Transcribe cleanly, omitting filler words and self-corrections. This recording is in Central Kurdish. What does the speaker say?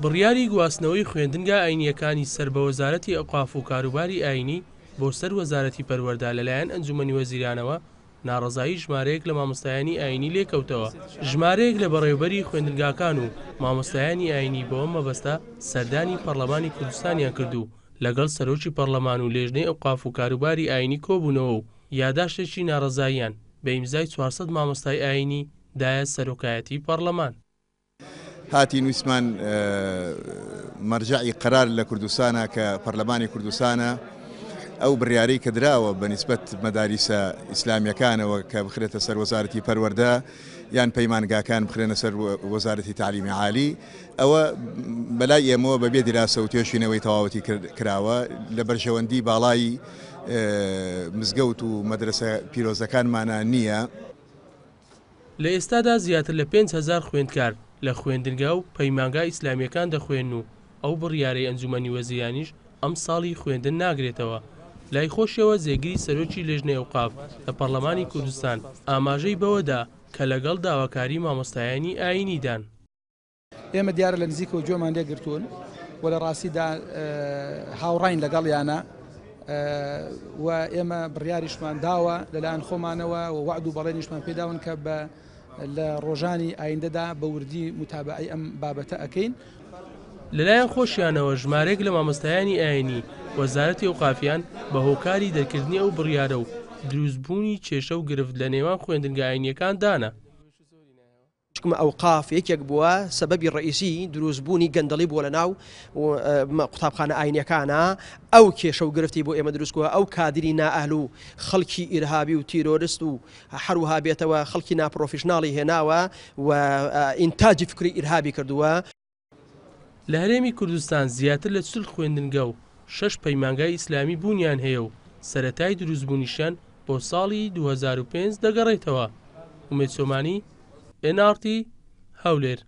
بڕیاری گواستنەوەی خوێندنگا ئاینییەکانی سەر بە وەزارەتی ئەوقاف و کاروباری ئاینی بۆ سەر وەزارەتی پەروەردە لەلایەن ئەنجومەنی وەزیرانەوە ناڕەزایی ژمارەیەک لە مامۆستایانی ئاینی لێکەوتەوە، ژمارەیەک لە بەڕێوەبەری خوێندنگاکان و مامۆستایانی ئاینی بەوە مەبەستە سەردانی پەڕلەمانی کوردستانیان کرد و لەگەڵ سەرۆکی پەڕلەمان و لێژنەی ئەوقاف و کاروباری ئاینی کۆبوونەوە و یاداشتێکی ناڕەزاییان بە ئیمزای 400 مامۆستای ئاینی دایە سەرۆکایەتی پەڕلەمان. هاتین ویستمان مەرجەعی قەرار لە کوردستانە کە پەرلەمانی کوردستانە ئەو بڕیارەی کە دراوە بە نیسبەت مەداریسە ئیسلامیەکانەوە کە بخرێتە سەر وەزارەتی پەروەردە یان پەیمانگاکان بخرێنە سەر وەزارەتی تەعلیمی عالی ئەوە بەلای ئێمەوە بەبێ دیراسە و توێژینەوەی تەواوەتی کراوە لە بەرژەوەندی باڵای مزگەوت و مەدرەسە پیرۆزەکانمانە نییە. لە ئێستادا زیاتر لە 5000 خوێندکار لە خوێندنگا و پەیمانگا ئیسلامییەکان دەخوێنن و ئەو بڕیارەی ئەنجومەنی وەزیرانیش ئەمساڵی خوێندن ناگرێتەوە. لای خۆشیەوە جێگری سەرۆکی لێژنەی ئەوقاف لە پەڕلەمانی کوردستان ئاماژەی بەوەدا کە لەگەڵ داواکاری مامۆستایانی ئایینیدان. ئێمە دیارە لە نزیکەوە گوێمان لێ گرتوون و لە ڕاستیدا هاوڕاین لەگەڵیانە و ئێمە بڕیاریشمان داوە لەلایەن خۆمانەوە و وەعد و بەڵێنیشمان پێداون کە بە لە ڕۆژانی ئایندەدا بە وردی متابعەی ئەم بابەتە ئەکەین. لەلایەن خۆشیانەوە ژمارەیەک لە مامۆستایانی ئایینی وەزارەتی ئەوقافیان بە هۆکاری دەرکردنی ئەو بڕیارە و دروستبوونی کێشە و گرفت لە نێوان خوێندنگە ئایینییەکان دانا. چکمە ئەوقاف یەکێک بووە سەبەبی ڕەئیسی دروست بوونی گەندەڵی بووە لە ناو قوتابخانە ئاینیەکانە ئەو کێشە و گرفتی بۆ ئێمە دروست بووە ئەو کادری نائەهل و خەڵکی ئیرهابی و تیرۆرست و هەروها بێتەوە خەڵکی ناپرۆفیشناڵی هێناوە و ئینتاجی فکری ئیرهابی کردووە. لە هەرێمی کوردستان زیاتر لە 40 خوێندنگە و شەش پەیمانگای ئیسلامی بوونیان هەیە و سەرەتای دروستبوونیشیان بۆ ساڵی 2005 دەگەڕێتەوە. ئومێد سۆمانی، ئێن ئاڕ تی، هەولێر.